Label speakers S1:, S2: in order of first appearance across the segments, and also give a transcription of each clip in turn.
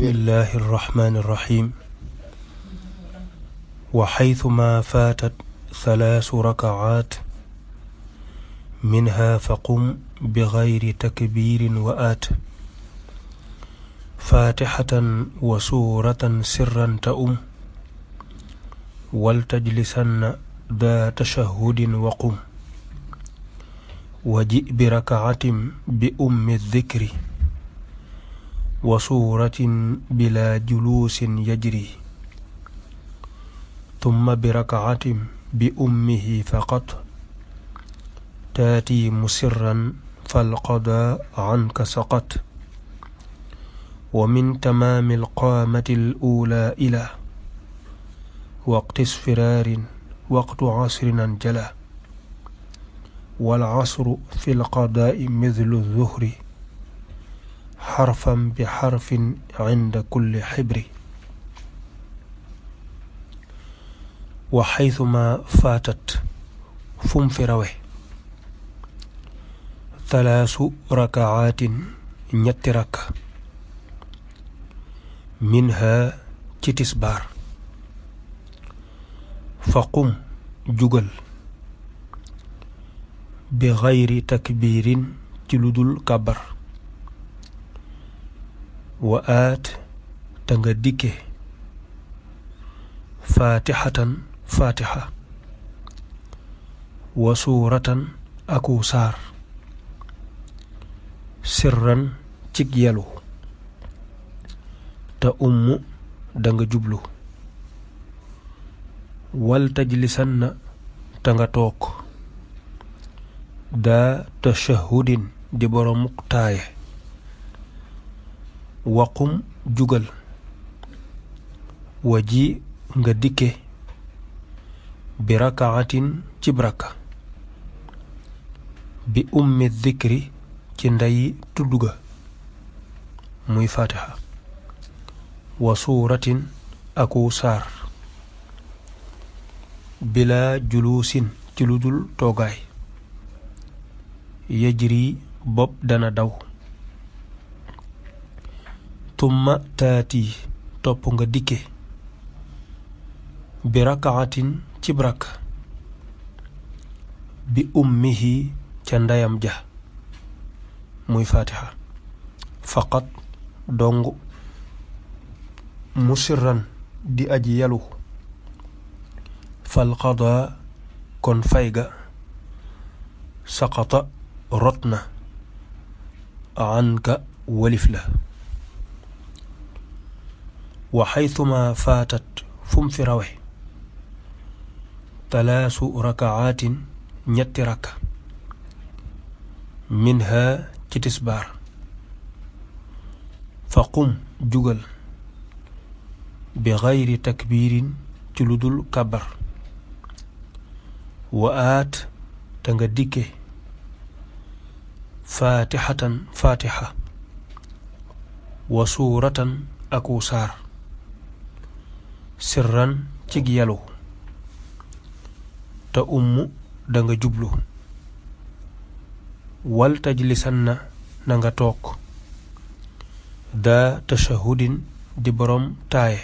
S1: بسم الله الرحمن الرحيم وحيثما فاتت 3 ركعات منها فقم بغير تكبير وآت فاتحة وسورة سرا تؤم ولتجلسن ذا تشهد وقم وجئ بركعة بأم الذكر وسورة بلا جلوس يجري ثم بركعة بأمه فقط تاتي مسرا فالقضاء عنك سقط ومن تمام القامة الأولى إلى وقت اصفرار وقت عصر انجلى والعصر في القضاء مثل الظهر حرفا بحرف عند كل حبر وحيثما فاتت فمفروه 3 ركعات نترك منها تسبار فقم جوجل بغير تكبير تلدل كبر وآت تنغديك فاتحة فاتحة وسورة أكو سار سرا تيجيالو تأم دنگ جبلو والتجلسن تنغ توك دا تشهد دي برمك تايه waqum jugal waji nga dikke bi rakaatin ci braka bi ummi dhikri ci nday tudduga muy fatiha wa suratin aku sar bila julusin ci ludul togay yajri bob dana daw ثم تاتي توبونغا ديكي بركعة تبرك بأمه تندايام جه موي فاتحة فقط دونغ مسرا دي أجي يلو فالقضاء كن فايغا سقط رتنا عنك ولفله وحيثما فاتت فمفروه 3 ركعات نترك منها تسبار فقم جوجل بغير تكبير تلدل كبر وآت تنغديك فاتحة فاتحة وسورة أكو سار sirran ci yalo ta ummu danga jublu wal tajlisanna nanga tok da tashahudin di borom taaye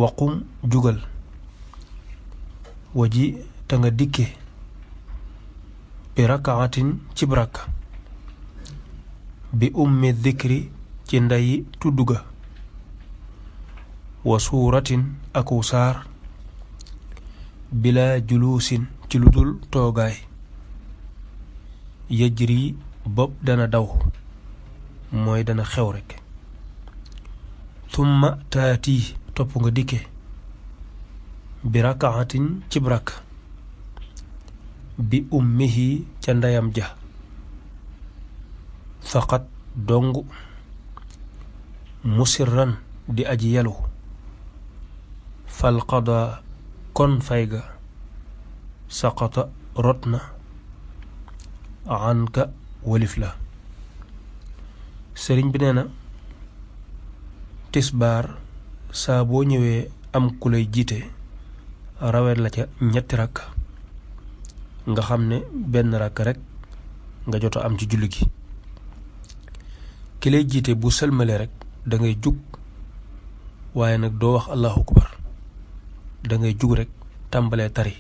S1: waqum jugal waji tanga dikke bi rakaatin ci braka bi ummi dhikri ci nday tudduga وسورة أكو سار بلا جلوس تلدل توغاي يجري بوب دانا داو موي دانا خورك ثم تاتي توبونغ ديكي بركعة تبرك بأمه تندايام جه فقط دونغ مسرا دي أجي يلو فالقضاء كن فايغا سقط رتنا عنك ولفلا سرين بنانا تسبار سابو ñewé am kulay jité rawet la ca ñetti rak nga xamné ben rak rek nga joto am ci julli gi ki lay jité bu selmalé rek da ngay jug waaye nag doo wax allahu akbar, da ngay jug rek tàmbalee tari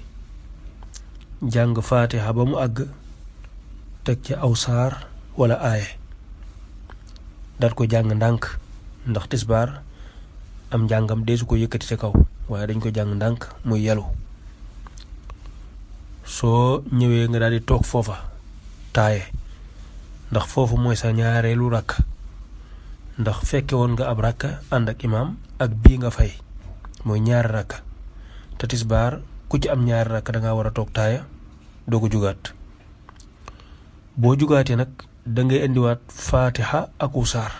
S1: jàng faatiha ba mu àgg teg ci aw saar wala aaye daat ko jàng ndànk, ndax tisbaar am njàngam deesu ko yëkkati ci kaw waaye dañ ko jàng ndànk muy yelu. soo ñëwee nga daal di toog foofa taaye, ndax foofu mooy sa ñaareelu rakk, ndax fekke woon nga ab rakk ànd ak imaam ak bii nga fay mooy ñaari rakk, te tisbaar ku ci am ñaari rakk danga war a toog taaya doo ko jugaat. boo jugaatee nag dangay indiwaat faatiha aku saar,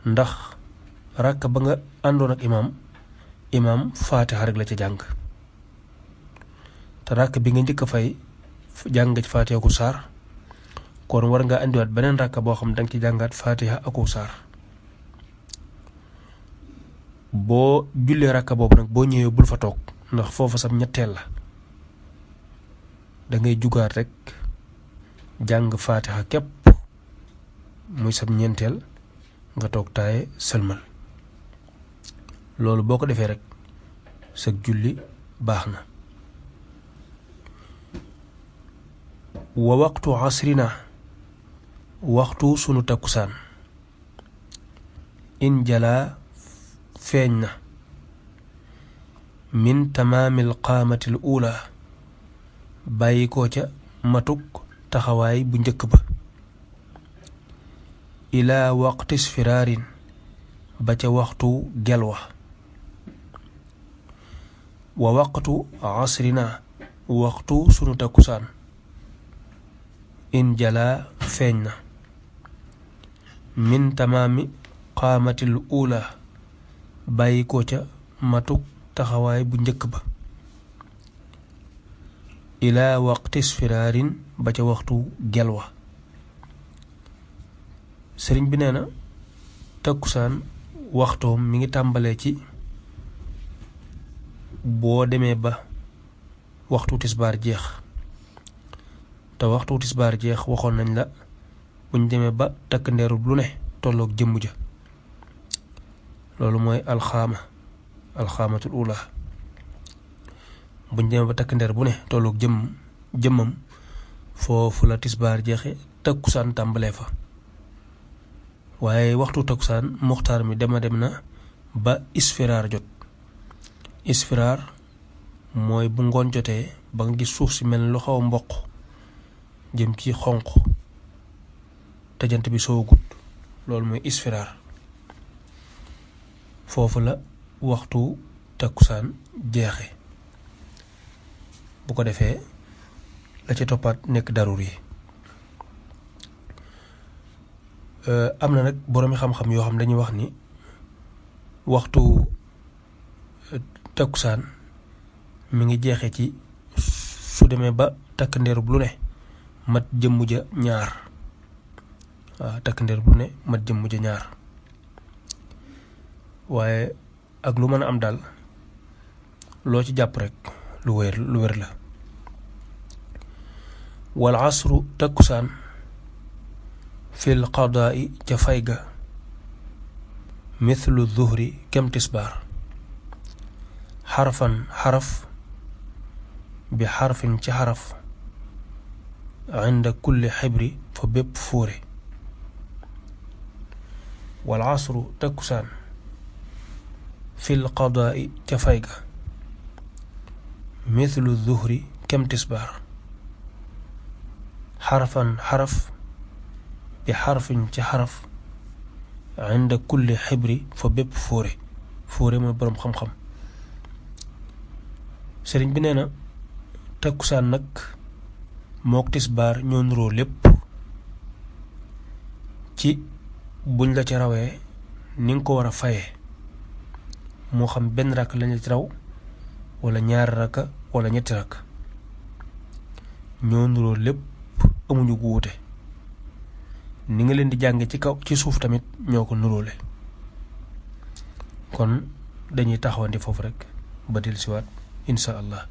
S1: ndax rakk ba nga àndoon ak imaam faatiha rek la ca jàng, te rakk bi nga njëkk a fay jàng ci faatiha aku saar, kon war nga indiwaat beneen rakk boo xam danga ci jàngaat faatiha aku saar. boo jullee rakk boobu nag boo ñëwee bul fa toog, ndax foofa sam ñetteel la, dangay jugaat rek jàng faatiha képp muy sam ñeenteel nga toog taaye sëlmal. loolu boo ko defee rek sag julli baax na. wa waxtu asrina, waxtu sunu takkusaan, in jalaa feeñ na, min tamaamil qaamatil uula, bàyyi ko ca matuk taxawaay bu njëkk ba, ilaa waqti isfiraarin, ba ca waxtu gelwa. wa waqtu asrina, waxtu sunu takkusaan, in jalaa feeñ na, min tamaami qaamatil uula, bàyyi ko ca matuk taxawaay bu njëkk ba, ilaa waqti isfiraarin, ba ca waxtu gelwa. sëriñ bi nee na takkusaan waxtoom mi ngi tàmbalee ci boo demee ba waxtu tisbaar jeex, te waxtu tisbaar jeex waxoon nañ la buñ demee ba takk ndeeru lu ne tolloog jëmm ja, loolu mooy alxaamatul ula. buñ demee ba takk ndeer bu ne tolloog jëmmam foofu la tisbaar jeexe, takkusaan tàmbalee fa. waaye waxtu takkusaan muxtaar mi dem na ba isfiraar jot. isfiraar mooy bu ngoon jotee ba nga gis suuf si mel lu xaw a mboq jëm ci xonq te jant bi soogut, loolu mooy isfiraar. foofu la waxtu takkusaan jeexe. bu ko defee la ci toppaat nekk darur yi. am na nag boroomi xam-xam yoo xam dañuy wax ni waxtu takkusaan mi ngi jeexe ci su demee ba takk ndeerub lu ne mat jëmm ja ñaar. waaw takk ndeerub lu ne mat jëmm ja ñaar. waaye ak lu mën a am daal loo ci jàpp rek lu wér la. wal asru takkusaan fil qadaa'i ca fay ga, mithlu zuhri kem tisbaar, xarfan xaraf, bi xarfin ci xaraf, inda kulli xibri fa bépp fóore. wal asru takkusaan fil qadaa'i ca fay ga, mithlu zuhri kem tisbaar, xarfan xaraf, bi xarfin ci xaraf, inda kulli xibri fa bépp fóore mooy boroom xam-xam. sëriñ bi nee na takkusaan nag mook tisbaar ñoo nuroo lépp ci buñ la ci rawee ni nga ko war a fayee, moo xam benn rakk lañ la ci raw wala ñaari rakka wala ñetti rakk, ñoo nuroo lépp amuñu gu wuute. ni nga leen di jànge ci kaw ci suuf tamit ñoo ko nuróole. kon dañuy taxawandi foofu rek ba dellusiwaat insha allah.